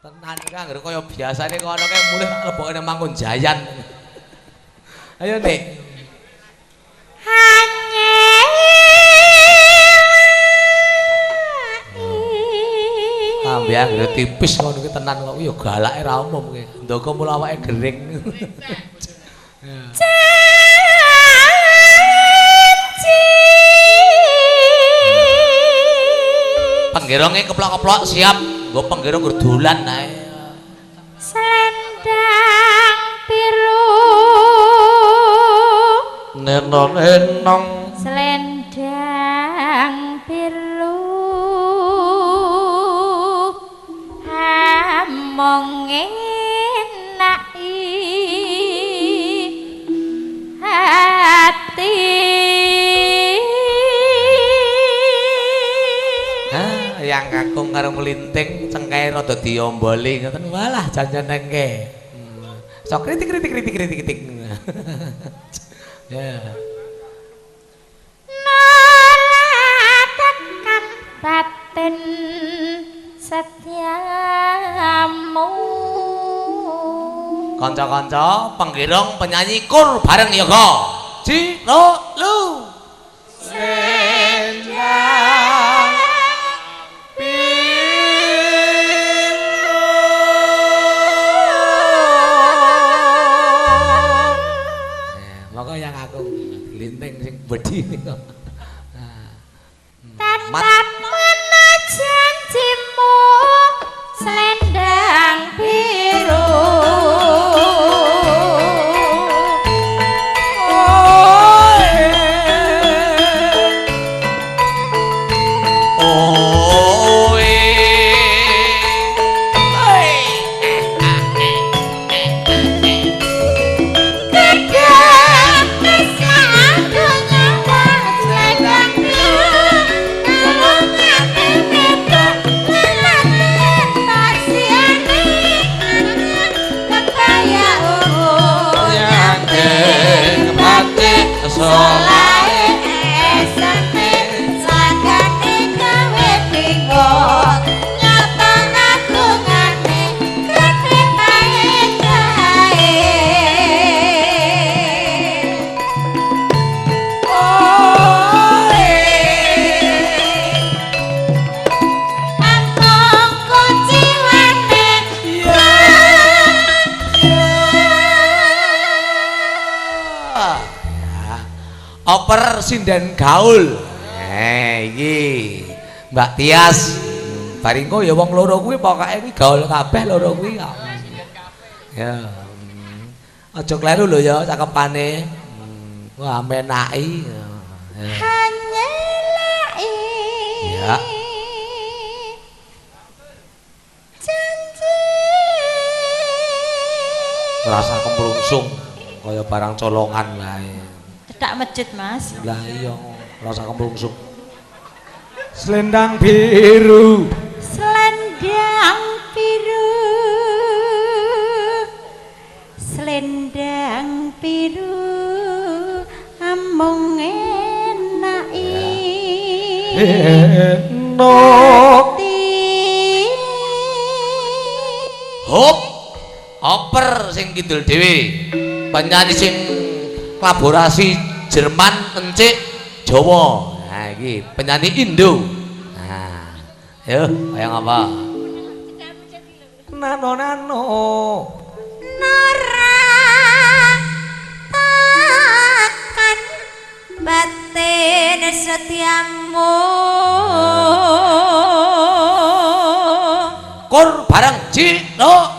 Tenan iki anggere kaya biasane kono kae mulih tak lebokne Mangkunjayan. Ayo, Dik. Ambe anggere tipis ngono ki tenan kok ya galake ra umum ki. Ndaka mula awake gering. Penggeronge keplok-keplok siap nggo penggerong nggo dolan ae. Selendang biru. Nenong-enong. Selendang biru. Among enaki hati. Yang kakung karo nglinting cengkae rada diomboli ngoten walah jan-janengke. Sok kritik kritik kritik kritik kritik. Ya. Nolak batin setiamu. Kanca-kanca penggerong penyanyi kur bareng yoga. Ji lo lu. Selendang biru. Moko yang aku linting sing wedi niku. Tetap mena janjimu selendang biru. Oper sinden gaul. Iki Mbak Tias. Baringko ya wong loro kuwi pokoke kuwi gaul kabeh loro kuwi kok. Ya. Aja kleru lho ya cakepane. Wah menaki. Hanyelaki. Ya. Janji. Rasa kemrungsung kaya barang colongan wae. Cedak masjid, Mas. Lah iya, rasa kemrungsung. Selendang biru. Selendang biru. Selendang biru amung enaki. Enok. Hop. Oper sing kidul dhewe. Penyanyi sing kolaborasi Jerman encik Jawa. Nah iki penyanyi Indo. Nah, yo kaya ngapa? Nano nano. Nora takkan batin setiamu. Kur bareng ji lo